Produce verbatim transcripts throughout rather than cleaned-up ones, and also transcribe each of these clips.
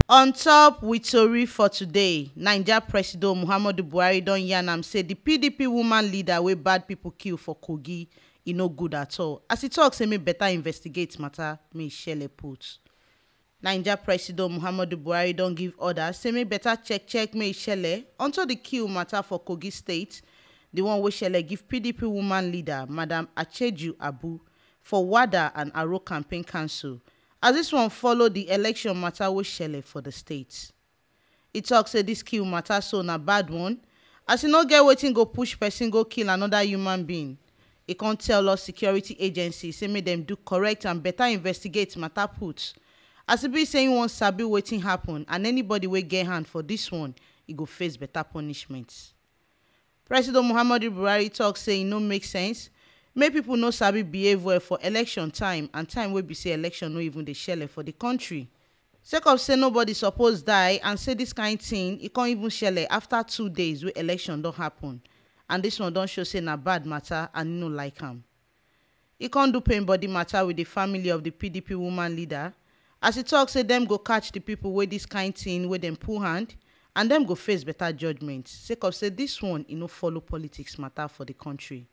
On top with tori for today, Naija Presido Muhammadu Buhari don yarn am say the P D P woman leader wey bad people kill for Kogi, e no good at all. As e talk say make better investigate matter, make e shele put. Naija Presido Muhammadu Buhari don give order say make better check check make e shele unto the kill matter for Kogi State, the one wey shele give P D P woman leader, Madam Acheju Abu, for Wada and Aro Campaign Council, as this one follow the election matter wey shele for the state. E talk say this kill matter so na bad one, as e no get wetin go push person go kill another human being. E come tell us security agency say make dem do correct and better investigate matter put, as e be say e wan sabi wetin happen, and anybody wey get hand for this one, e go face better punishment. Presido Muhammadu Buhari talk say e no make sense make people no sabi behave well for election time and time wey be say election no even dey shele for the country. Sake of say nobody suppose die and say this kind thing, e come even shele after two days wey election don happen. And this one don show say na bad matter and e no like am. E come do pain body matter with the family of the P D P woman leader, as e talk say dem go catch the people wey this kind thing wey dem pull hand, and dem go face better judgment, sake of say this one e no follow politics matter for the country.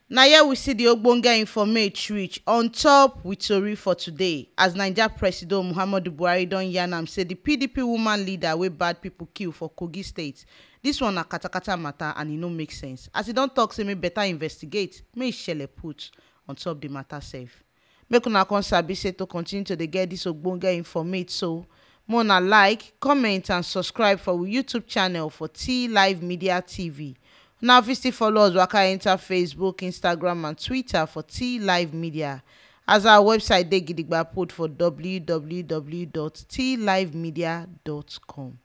Na here we see the ogbonge informate reach on top with tori for today, as Naija Presido Muhammadu Buhari don yarn am say the P D P woman leader wey bad people kill for Kogi State, this one na katakata matter and e no make sense, as e don talk say make better investigate make e shele put on top the matter sef. Make una come sabi say to continue to dey get this ogbonge informate, so make una like, comment and subscribe for we YouTube channel for T Live Media T V. Una fit still follow us waka enter Facebook, Instagram and Twitter for T Live Media, as our website dey gidigba put for w w w dot t live media dot com.